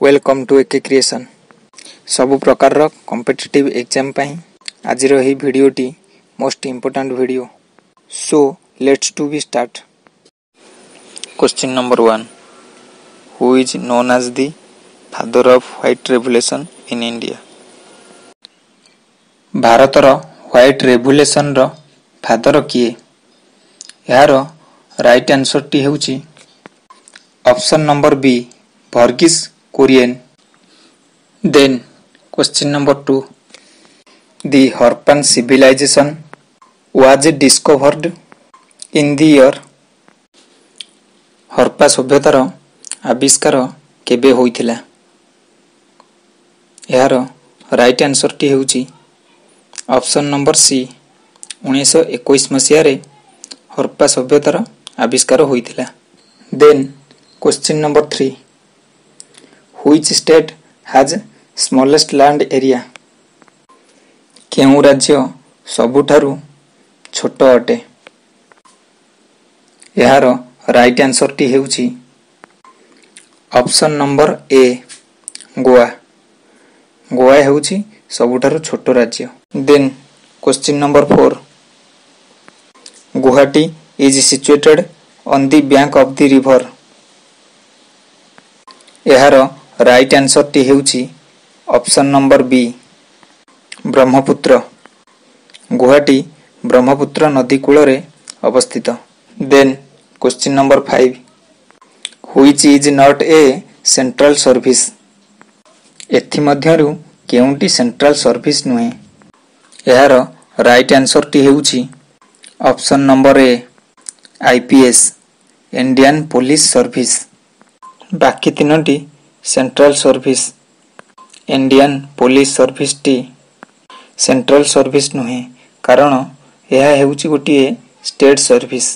Welcome to AK Creation. ସବୁ ପ୍ରକାରର competitive exam ପାଇଁ ଆଜିର ଏହି ଭିଡ଼ିଓଟି most important video. So let's to be start. Question number 1. Who is known as the father of White Revolution in India? ଭାରତର white ରେଭୁଲେସନର father କିଏ? ଏହାର right ଆନ୍ସରଟି ହେଉଛି option number B, Varghese Kurien. Then question number 2. The Harappan civilization was discovered in the year? Harappa ସଭ୍ୟତାର ଆବିଷ୍କାର କେବେ ହୋଇଥିଲା? ଏହାର right ଆନ୍ସରଟି ହେଉଛି ଅପସନ୍ ନମ୍ବର ସି, 1921 ମସିହାରେ ହରପ୍ପା ସଭ୍ୟତାର ଆବିଷ୍କାର ହୋଇଥିଲା। Then question number 3. Which state has smallest land area? କେଉଁ ରାଜ୍ୟ ସବୁଠାରୁ ଛୋଟ ଅଟେ? ଏହାର ରାଇଟ୍ ଆନ୍ସରଟି ହେଉଛି ଅପସନ୍ ନମ୍ବର ଏ, ଗୋଆ। ଗୋଆ ହେଉଛି ସବୁଠାରୁ ଛୋଟ ରାଜ୍ୟ। Then question number 4. Guwahati is situated on the bank of the river. ଏହାର ରାଇଟ୍ ଆନ୍ସରଟି ହେଉଛି ଅପସନ୍ ନମ୍ବର ବି, ବ୍ରହ୍ମପୁତ୍ର। ଗୁହାଟୀ ବ୍ରହ୍ମପୁତ୍ର ନଦୀ କୂଳରେ ଅବସ୍ଥିତ। Then question number 5. Which is not a central service? ଏଥିମଧ୍ୟରୁ କେଉଁଟି ସେଣ୍ଟ୍ରାଲ ସର୍ଭିସ ନୁହେଁ? ଏହାର ରାଇଟ୍ ଆନ୍ସରଟି ହେଉଛି option number A, IPS, Indian Police Service. ବାକି ତିନୋଟି ସେଣ୍ଟ୍ରାଲ ସର୍ଭିସ। ଇଣ୍ଡିଆନ୍ ପୋଲିସ ସର୍ଭିସଟି ସେଣ୍ଟ୍ରାଲ ସର୍ଭିସ ନୁହେଁ, କାରଣ ଏହା ହେଉଛି ଗୋଟିଏ ଷ୍ଟେଟ୍ ସର୍ଭିସ।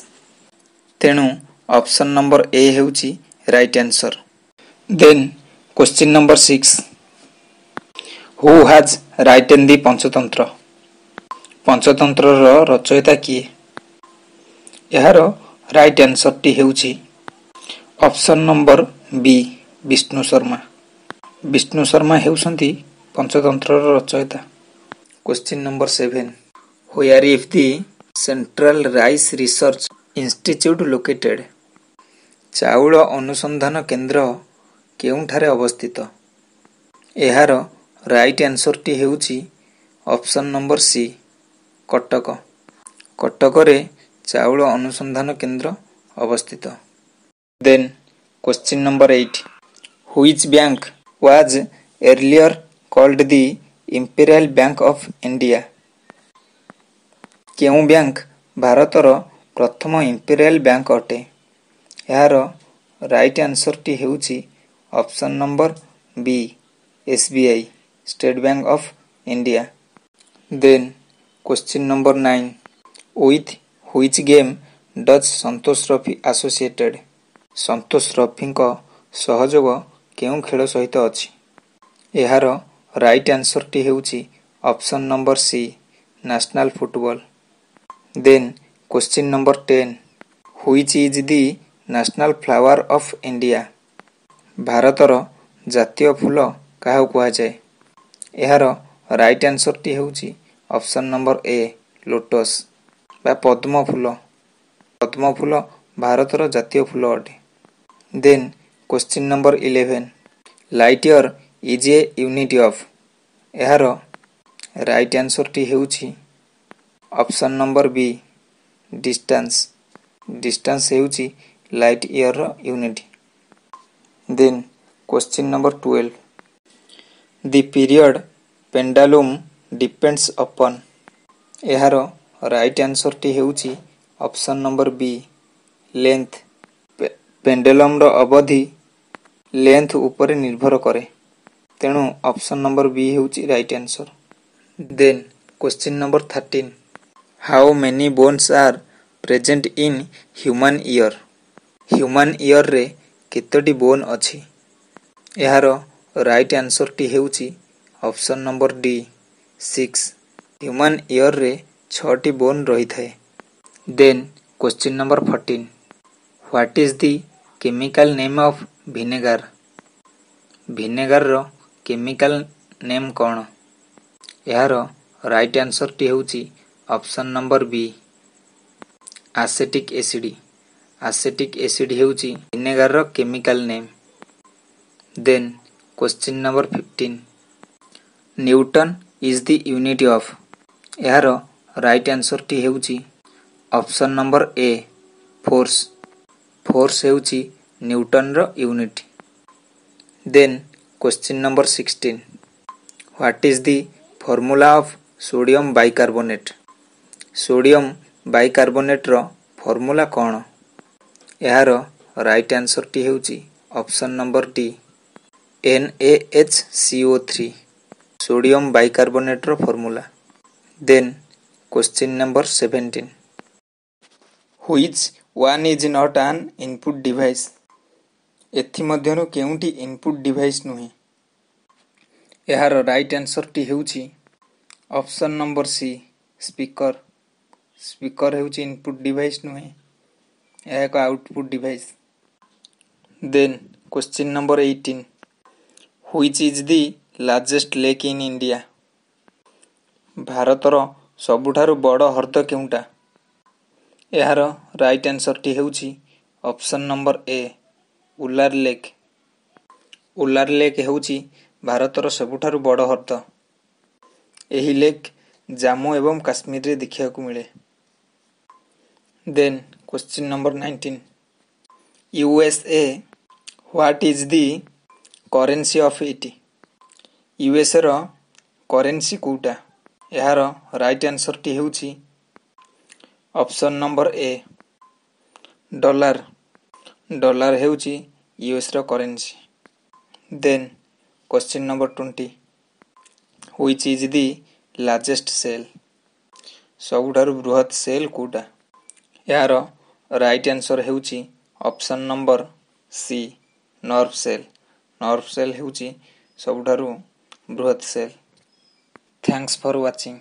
ତେଣୁ ଅପସନ୍ ନମ୍ବର ଏ ହେଉଛି right answer. Then question number 6. Who has written the Panchatantra? ପଞ୍ଚତନ୍ତ୍ରର ରଚୟିତା କିଏ? ଏହାର ରାଇଟ୍ ଆନ୍ସରଟି ହେଉଛି ଅପସନ୍ ନମ୍ବର ବି, ବିଷ୍ଣୁ ଶର୍ମା। ବିଷ୍ଣୁ ଶର୍ମା ହେଉଛନ୍ତି ପଞ୍ଚତନ୍ତ୍ରର ରଚୟିତା। Question number 7. Where is the Central Rice Research Institute located? ଚାଉଳ ଅନୁସନ୍ଧାନ କେନ୍ଦ୍ର କେଉଁଠାରେ ଅବସ୍ଥିତ? ଏହାର ରାଇଟ୍ ଆନ୍ସରଟି ହେଉଛି ଅପସନ୍ ନମ୍ବର ସି, କଟକ। କଟକରେ ଚାଉଳ ଅନୁସନ୍ଧାନ କେନ୍ଦ୍ର ଅବସ୍ଥିତ। Then question number 8. Which bank was earlier called the Imperial Bank of India? କେଉଁ ବ୍ୟାଙ୍କ ଭାରତର ପ୍ରଥମ ଇମ୍ପେରିଆଲ ବ୍ୟାଙ୍କ ଅଟେ? ଏହାର ରାଇଟ୍ ଆନ୍ସରଟି ହେଉଛି option number B, SBI, State Bank of India. Then question number 9. With which game does Santosh Trophy associated? ସନ୍ତୋଷ ଟ୍ରଫିଙ୍କ ସହଯୋଗ କେଉଁ ଖେଳ ସହିତ ଅଛି? ଏହାର ରାଇଟ୍ ଆନ୍ସରଟି ହେଉଛି option number C, national football. Then question number 10. Which is the national flower of India? ଭାରତର ଜାତୀୟ ଫୁଲ କାହାକୁ କୁହାଯାଏ? ଏହାର ରାଇଟ୍ ଆନ୍ସରଟି ହେଉଛି ଅପସନ୍ ନମ୍ବର ଏ, ଲୋଟସ୍ ବା ପଦ୍ମ ଫୁଲ। ପଦ୍ମ ଫୁଲ ଭାରତର ଜାତୀୟ ଫୁଲ ଅଟେ। Then question number 11. Light year is a unit of? ଏହାର ରାଇଟ୍ ଆନ୍ସରଟି ହେଉଛି option number B, distance. Distance ହେଉଛି light ଇୟରର unit. Then question number 12. The period pendulum depends upon? ଏହାର ରାଇଟ୍ ଆନ୍ସରଟି ହେଉଛି ଅପସନ୍ ନମ୍ବର ବି, length. ପେଣ୍ଡୁଲମର ଅବଧି ଲେନ୍ଥ ଉପରେ ନିର୍ଭର କରେ। ତେଣୁ ଅପସନ୍ ନମ୍ବର ବି ହେଉଛି right answer. Then question number 13. How many bones are present in human ear? Human ଇୟରରେ କେତୋଟି von ଅଛି? ଏହାର ରାଇଟ୍ ଆନ୍ସରଟି ହେଉଛି ଅପସନ୍ ନମ୍ବର ଡି, 6। ହ୍ୟୁମାନ ଇୟରରେ ଛଅଟି ବୋନ୍ ରହିଥାଏ। Then question number 14. What is the chemical name of vinegar? ଭିନେଗାରର chemical name କ'ଣ? ଏହାର right ଆନ୍ସରଟି ହେଉଛି option number B, acetic acid. Acetic acid ହେଉଛି ଭିନେଗାରର chemical name. Then question number 15, newton is the unit of. ଏହାର right ଆନ୍ସରଟି ହେଉଛି option number A, force. Force ହେଉଛି ନ୍ୟୁଟନର unit. Then question number 16, what is the formula of sodium bicarbonate? Sodium ବାଇକାର୍ବୋନେଟ୍ର formula କ'ଣ? ଏହାର right ଆନ୍ସରଟି ହେଉଛି option number D, NaHCO3, sodium ବାଇକାର୍ବୋନେଟ୍ର formula. Then question number 17, which one is not an input device? ଏଥିମଧ୍ୟରୁ କେଉଁଟି input device ନୁହେଁ? ଏହାର right ଆନ୍ସରଟି ହେଉଛି option number C, speaker. Speaker ହେଉଛି input device ନୁହେଁ, ଏହା ଏକ output device. Then question number 18, which is the largest lake in India? ଭାରତର ସବୁଠାରୁ ବଡ଼ ହ୍ରଦ କେଉଁଟା? ଏହାର ରାଇଟ୍ ଆନ୍ସରଟି ହେଉଛି option number A, Wular lake. Wular lake ହେଉଛି ଭାରତର ସବୁଠାରୁ ବଡ଼ ହ୍ରଦ। ଏହି ଲେକ୍ ଜାମ୍ମୁ ଏବଂ କାଶ୍ମୀରରେ ଦେଖିବାକୁ ମିଳେ। Then question number 19, USA, what is the currency of it? ୟୁଏସ୍ଏର currency କେଉଁଟା? ଏହାର ରାଇଟ୍ ଆନ୍ସରଟି ହେଉଛି option number A, dollar. Dollar ହେଉଛି ୟୁଏସ୍ର currency. Then question number 20, which is the largest cell? ସବୁଠାରୁ ବୃହତ୍ ସେଲ୍ କେଉଁଟା? ଏହାର ରାଇଟ୍ ଆନ୍ସର ହେଉଛି option number C, nerve cell. Nerve cell ହେଉଛି ସବୁଠାରୁ ବୃହତ୍ ସେଲ୍। Thanks for watching.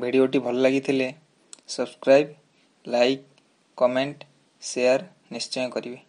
ଭିଡ଼ିଓଟି ଭଲ ଲାଗିଥିଲେ ସବସ୍କ୍ରାଇବ୍, ଲାଇକ୍, କମେଣ୍ଟ, ସେୟାର ନିଶ୍ଚୟ କରିବେ।